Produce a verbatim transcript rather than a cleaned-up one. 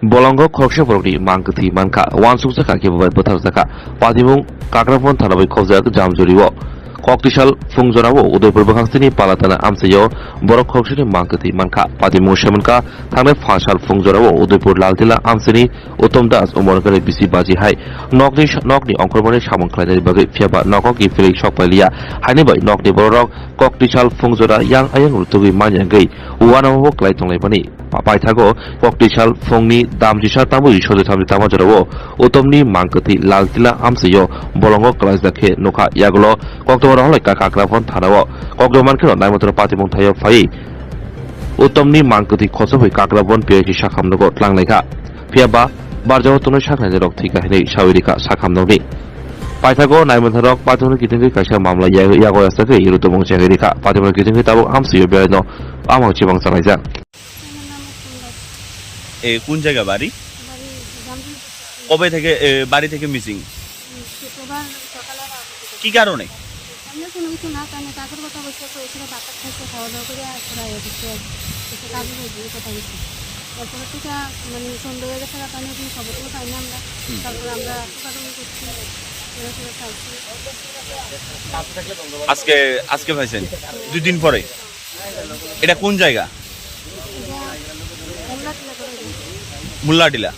Bolongo khoroksa borokni mang kwthwi mankha, uansukjakha khe bo bai bwtharjakha. Patimung Kakrabon thana bai khobjak Jamjuri-o. Koktisal phungjorao Udaipur bwkhaksini Palatana amchaio borok khoroksani mang kwthwi mankha. Patimung semankha thangnai pha sal phungjorao Udaipur Laltila amchaini Uttom Das umor gwnai bisi baji hai nokni, nokni ongkhormani samung khlainani bagwi, phiyaba nogo kiphilwi sok pailiya. Haini bai nokni bororok koktisal phungjora yang ayang rutugwi manya wngwi uanama bo klai tonglaimani. Pa-, paithago koktisal phungni damjisa tambuji sode thamji tama jorao Uttomni mang kwthwi Laltila amchaio bolongo klaijak khe nukha. Yagulo koktwma rohorlai ka Kakrabon thanao. Koktwma mankhe no naimanthono patimung thaio phaiwi Uttomni mang kwthwi khochobwi Kakrabon P I C sakham nogo tlangnai kha. Phiyaba barjao tongnai saknaini rok thwi kha hinwi sawi rikha sakham nokni. Paithago naimantharok patimungni kitingwi kaisa mamla ya-, yago yasakwi rutubung chengwi rikha. Patimungni kitingwi tabuk amchaio belaino amang chibang chalaijak. এ, কোন জায়গা বাড়ি? বাড়ি জামতলী। কবে থেকে, এ, বাড়ি থেকে মিসিং? উম, শুক্রবার সকালে আর কি কারণে? এমনি কোনো কিছু না, তাই না, কাজের কথা বলছে, তো এখানে ভাত টাত খাইছে, খাওয়া দাওয়া করে আর চলে গেছে, এসে কাজে গিয়ে কথা বলছে। তারপরে তো যা, মানে, সন্ধ্যা হয়ে গেছে, তাই না, কোনো খবর টবর পাই না আমরা। হুম। তারপরে আমরা ছোটাছুটি করছি, ঘোরাফেরা চাইছি। আজকে, আজকে পাইছেন? দুই দিন পরে? এটা কোন জায়গা? এটা মোল্লাটিলা করে দিয়েছে। মোল্লাটিলা।